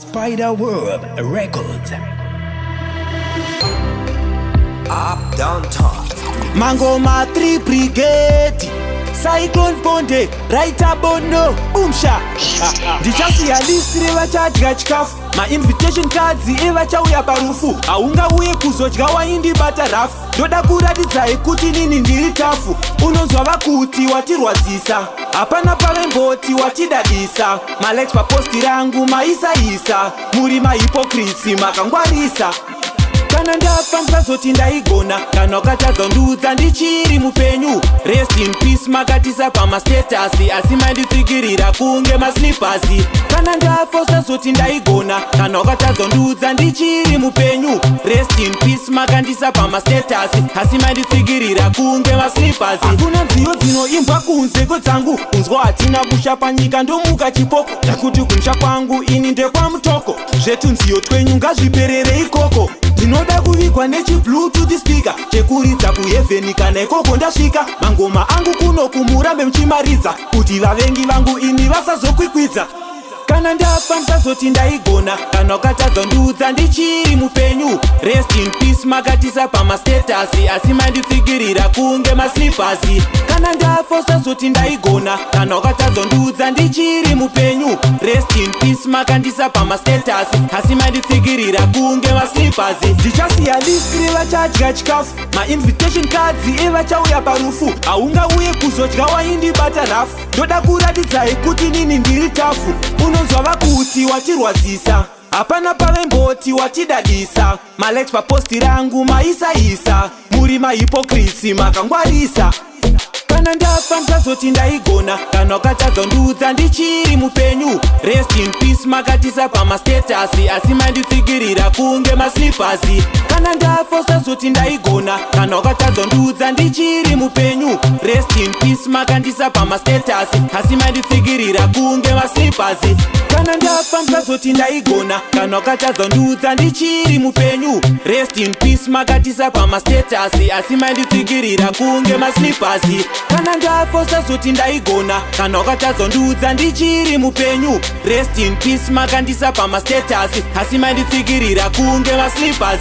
Spider Web Records. Up Down Top. Mangoma 3 Brigade, Cyclone Bonde, Raita Bono, Umsha. Ndichasiya list revachadya chikafu, mainvitation cards evachauya parufu. Haungauye kuzodya waindibata rough. Ndoda kuratidzai kuti nini ndiri tough. Unonzwa vakuti watirwadzisa, hapana pavemboti watidadisa. Malikes papost rangu maisaisa, muri mahypocrites, makangwarisa. Kana ndafa musazoti ndaigona, kana ukatadza ndudza ndichiri mupenyu. Rest in peace makatisa pamastatus, asi manditsikirira kunge maslippers. Kana ndafa usazoti ndaigona, kana ukatadza ndudza ndichiri mupenyu. Rest in peace makandisa pamastatus, asi manditsikirira kunge maslippers. Hakuna nziyo dzinoimbwa kunze kwedzangu. Kunzwa hatina kusha panyika, ndomuka chipoko, nekuti kumusha kwangu ini ndekwamutoko. Zvetunziyo twenyu ngazviperere ikoko. Ndinoda kuvigwa nechibluetooth speaker chekuridza kuheaven kana ikoko ndasvika. Mangoma angu kuno kumurambe muchimaridza kuti vavengi vangu ini vasazokwikwidza. Kana ndafa musazoti ndaigona, kana ukatadza ndudza ndichiri mupenyu. Rest in peace makatisa pamastatus, asi manditsikirira kunge maslippers. Kana ndafa usazoti ndaigona, kana ukatadza ndudza ndichiri mupenyu. Rest in peace makandisa pamastatus, asi manditsikirira kunge maslippers. Ndichasiya list revachadya chikafu, mainvitation cards evachauya parufu. Haungauye kuzodya waindibata rough. Ndoda kuratidzai kuti nini ndiri tough. Unonzwa vakuti watirwadzisa, hapana pavemboti watidadisa. Malikes papost rangu maisaisa, muri mahypocrites, makangwarisa. Kana ndafa musazoti ndaigona, kana ukatadza ndudza ndichiri mupenyu. Rest in peace makatisa pamastatus, asi manditsikirira kunge maslippers. Kana ndafa usazoti ndaigona, kana ukatadza ndudza ndichiri mupenyu. Rest in peace makandisa pamastatus, asi manditsikirira kunge maslippers. Kana ndafa musazoti ndaigona, kana ukatadza ndudza ndichiri mupenyu. Rest in peace makatisa pamastatus, asi manditsikirira kunge maslippers. Kana ndafa usazoti ndaigona, kana ukatadza ndudza ndichiri mupenyu. Rest in peace makandisa pamastatus, asi manditsikirira kunge maslippers.